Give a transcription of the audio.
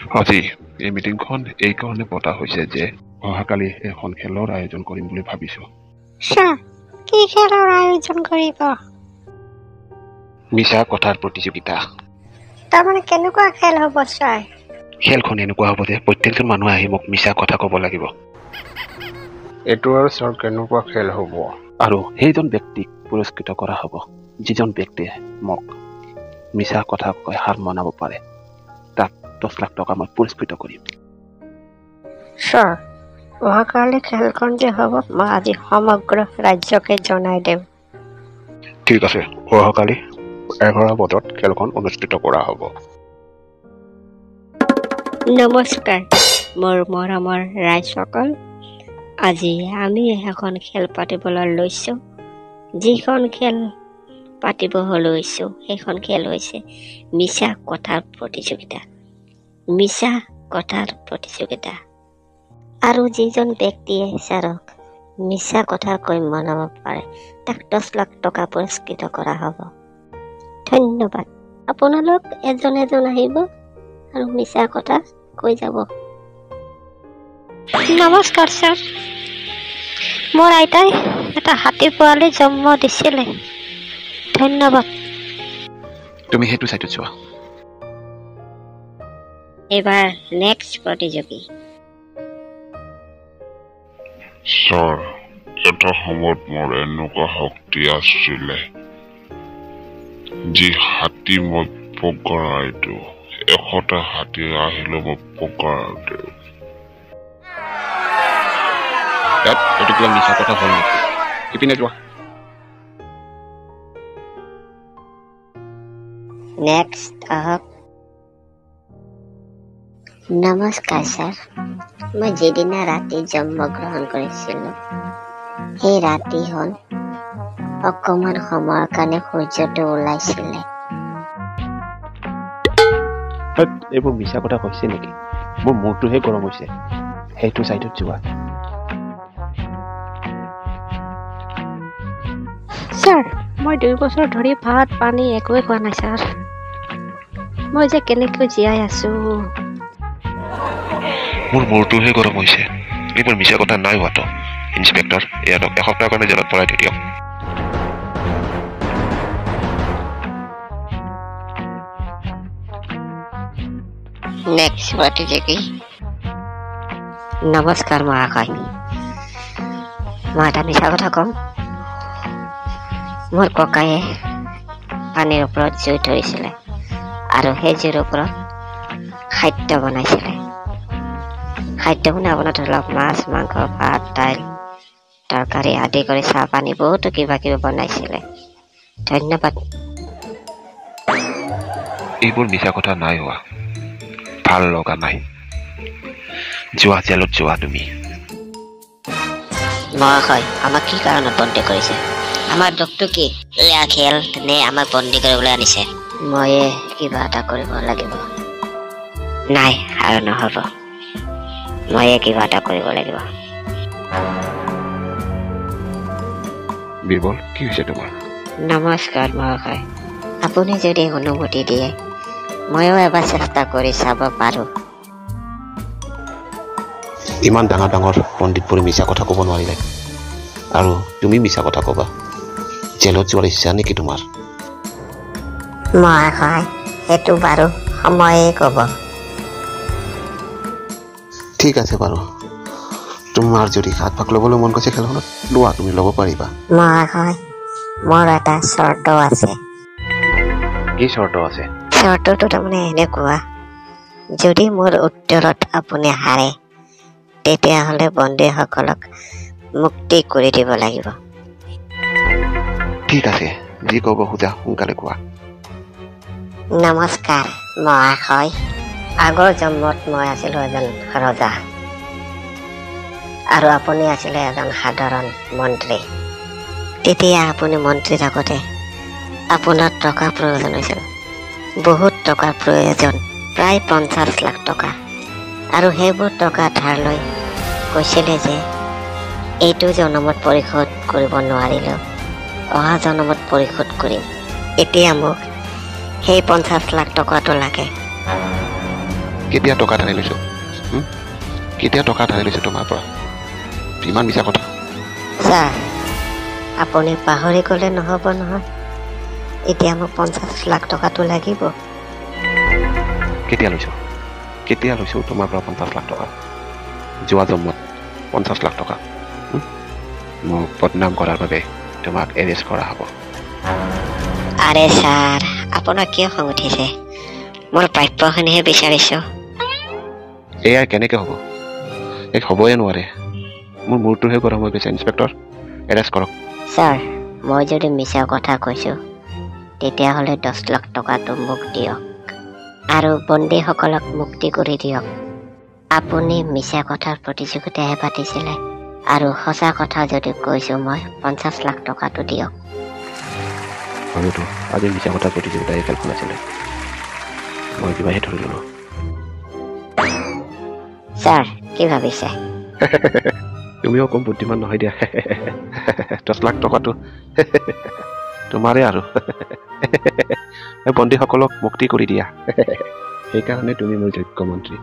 আজি এই মিটিংখন এইকাৰণে পতা হৈছে যে অহাকালি এখন খেলৰ আয়োজন কৰিম বুলি ভাবিছোঁ। ছাৰ, কি খেলৰ আয়োজন কৰিব? মিছা কথাৰ প্ৰতিযোগিতা। তাৰমানে কেনেকুৱা খেল হ'ব ছাৰ? খেলখন এনেকুৱা হ'ব যে প্ৰত্যেকজন মানুহে আহি মোক মিছা কথা ক'ব লাগিব। এইটো আৰু ছাৰ কেনেকুৱা খেল হ'ব? আৰু সেইজন ব্যক্তিক পুৰস্কৃত কৰা হ'ব যিজন ব্যক্তিয়ে মোক মিছা কথা কৈ হাৰ মনাব পাৰে, তাক 10 লাখ টকা মই পুৰস্কৃত কৰিম। ছাৰ, অহাকালি খেলখন যে হ'ব মই আজি সমগ্ৰ ৰাজ্যকে জনাই দিম। ঠিক আছে, অহাকালি 11 বজাত খেলখন অনুষ্ঠিত কৰা হ'ব। নমস্কাৰ মোৰ মৰমৰ ৰাইজসকল, আজি আমি এখন খেল পাতিবলৈ লৈছোঁ। যিখন খেল পাতিব লৈছোঁ সেইখন খেল হৈছে মিছা কথাৰ প্ৰতিযোগিতা। মিছা কথাৰ প্ৰতিযোগিতা। আৰু যিজন ব্যক্তিয়ে ছাৰক মিছা কথা কৈ মনাব পাৰে তাক 10 লাখ টকা পুৰস্কৃত কৰা হ'ব। ধন্যবাদ। আপোনালোক এজন এজন আহিব আৰু মিছা কথা কৈ যাব। নমস্কাৰ ছাৰ, মোৰ আইতাই এটা হাতী পোৱালি জন্ম দিছিলে। ধন্যবাদ। তুমি সেইটো চাইডত যোৱা। এইবাৰ নেক্সট প্ৰতিযোগী। ছাৰ, এটা সময়ত মোৰ এনেকুৱা শক্তি আছিলে যি হাতী মই পগৰাই দিওঁ। 100টা হাতী আহিলেও মই পগৰাই দিওঁ। তাত এইটো কিবা মিছা কথা হ'ল নেকি? ইপিনে যোৱা। নেক্সট আহক। নমস্কাৰ ছাৰ, মই যিদিনা ৰাতি জন্মগ্ৰহণ কৰিছিলোঁ সেই ৰাতি হ'ল অকণমান সময়ৰ কাৰণে সূৰ্যটো ওলাইছিলে। এইবোৰ মিছা কথা কৈছে নেকি? মোৰ মূৰটোহে গৰম হৈছে। সেইটো চাইডত যোৱা। ছাৰ, মই 2 বছৰ ধৰি ভাত পানী একোৱে খোৱা নাই ছাৰ। মই যে কেনেকৈ জীয়াই আছোঁ। মোৰ মূৰটোহে গৰম হৈছে। এইবোৰ মিছা কথা নাই হোৱাটো। ইন্সপেক্টৰ, ইয়াতক এসপ্তাহৰ কাৰণে জেলত ভৰাই থৈ দিয়ক। নেক্সট প্ৰতিযোগী। নমস্কাৰ মহাশয়, মই এটা মিছা কথা ক'ম। মোৰ ককায়ে পানীৰ ওপৰত জুই ধৰিছিলে আৰু সেই জুইৰ ওপৰত খাদ্য বনাইছিলে। খাদ্য মানে আপোনাৰ ধৰি লওক মাছ, মাংস, ভাত, দাইল, তৰকাৰী আদি কৰি চাহ পানী বহুতো কিবা কিবি বনাইছিলে। ধন্যবাদ। এইবোৰ মিছা কথা নাই হোৱা, ভাল লগা নাই। যোৱা, জেলত যোৱা তুমি। মহাশয়, আমাক কি কাৰণত বন্দী কৰিছে? আমাৰ দোষটো কি? এয়া খেল নে আমাক বন্দী কৰিবলৈ আনিছে? ময়ে কিবা এটা কৰিব লাগিব। নাই আৰু নহ'ব, ময়ে কিবা এটা কৰিব লাগিব। বীৰবল, কি হৈছে তোমাৰ? নমস্কাৰ মহাশয়, আপুনি যদি অনুমতি দিয়ে ময়ো এবাৰ চেষ্টা কৰি চাব পাৰোঁ। ইমান ডাঙৰ ডাঙৰ পণ্ডিতবোৰে মিছা কথা ক'ব নোৱাৰিলে আৰু তুমি মিছা কথা ক'বা? জেলত যোৱাৰ ইচ্ছা নেকি তোমাৰ? মহাশয়, সেইটো বাৰু সময়ে ক'ব। ঠিক আছে বাৰু, তোমাৰ যদি আগভাগ ল'বলৈ মন গৈছে খেলখনত, লোৱা, তুমি ল'ব পাৰিবা। মহাশয়, মোৰ এটা চৰ্ত আছে। কি চৰ্ত আছে? চৰ্তটো তাৰমানে এনেকুৱা, যদি মোৰ উত্তৰত আপুনি হাৰে তেতিয়াহ'লে বন্দীসকলক মুক্তি কৰি দিব লাগিব। ঠিক আছে, যি ক'ব খোজা সোনকালে কোৱা। নমস্কাৰ মহাশয়, আগৰ জন্মত মই আছিলোঁ এজন ৰজা আৰু আপুনি আছিলে এজন সাধাৰণ মন্ত্ৰী। তেতিয়া আপুনি মন্ত্ৰী থাকোঁতে আপোনাৰ টকা প্ৰয়োজন হৈছিল, বহুত টকাৰ প্ৰয়োজন, প্ৰায় 50 লাখ টকা। আৰু সেইবোৰ টকা ধাৰ লৈ কৈছিলে যে এইটো জন্মত পৰিশোধ কৰিব নোৱাৰিলেও অহা জন্মত পৰিশোধ কৰিম। এতিয়া মোক সেই 50 লাখ টকাটো লাগে। কেতিয়া টকা ধাৰে লৈছোঁ? কেতিয়া টকা ধাৰে লৈছোঁ তোমাৰ পৰা? ইমান মিছা কথা। ছাৰ, আপুনি পাহৰি গ'লে নহ'ব নহয়, এতিয়া মোক 50 লাখ টকাটো লাগিব। কেতিয়া লৈছোঁ? কেতিয়া লৈছোঁ তোমাৰ পৰা 50 লাখ টকা? যোৱা জন্মত 50 লাখ টকা। মোক বদনাম কৰাৰ বাবে তোমাক এৰেষ্ট কৰা হ'ব। আৰে ছাৰ, আপোনাৰ কিয় খং উঠিছে? মোৰ প্ৰাপ্যখিনিহে বিচাৰিছোঁ। এয়া কেনেকৈ হ'ব? এই হ'বই নোৱাৰে। মোৰ মূৰটোহে গৰম হৈ গৈছে। ইনস্পেক্টৰ, এৰেষ্ট কৰক। ছাৰ, মই যদি মিছা কথা কৈছোঁ তেতিয়াহ'লে 10 লাখ টকাটো মোক দিয়ক আৰু বন্দীসকলক মুক্তি কৰি দিয়ক। আপুনি মিছা কথাৰ প্ৰতিযোগিতাহে পাতিছিলে, আৰু সঁচা কথা যদি কৈছোঁ মই 50 লাখ টকাটো দিয়ক। হয়তো আজি মিছা কথাৰ প্ৰতিযোগিতা এই খেলখন আছিলে, মই কিবাহে ধৰি ল'লোঁ। ছাৰ, কি ভাবিছে? তুমিও কম বুদ্ধিমান নহয় দিয়া। 10 লাখ টকাটো তোমাৰে আৰু বন্দীসকলক মুক্তি কৰি দিয়া। সেইকাৰণে তুমি মোৰ যোগ্য মন্ত্ৰী।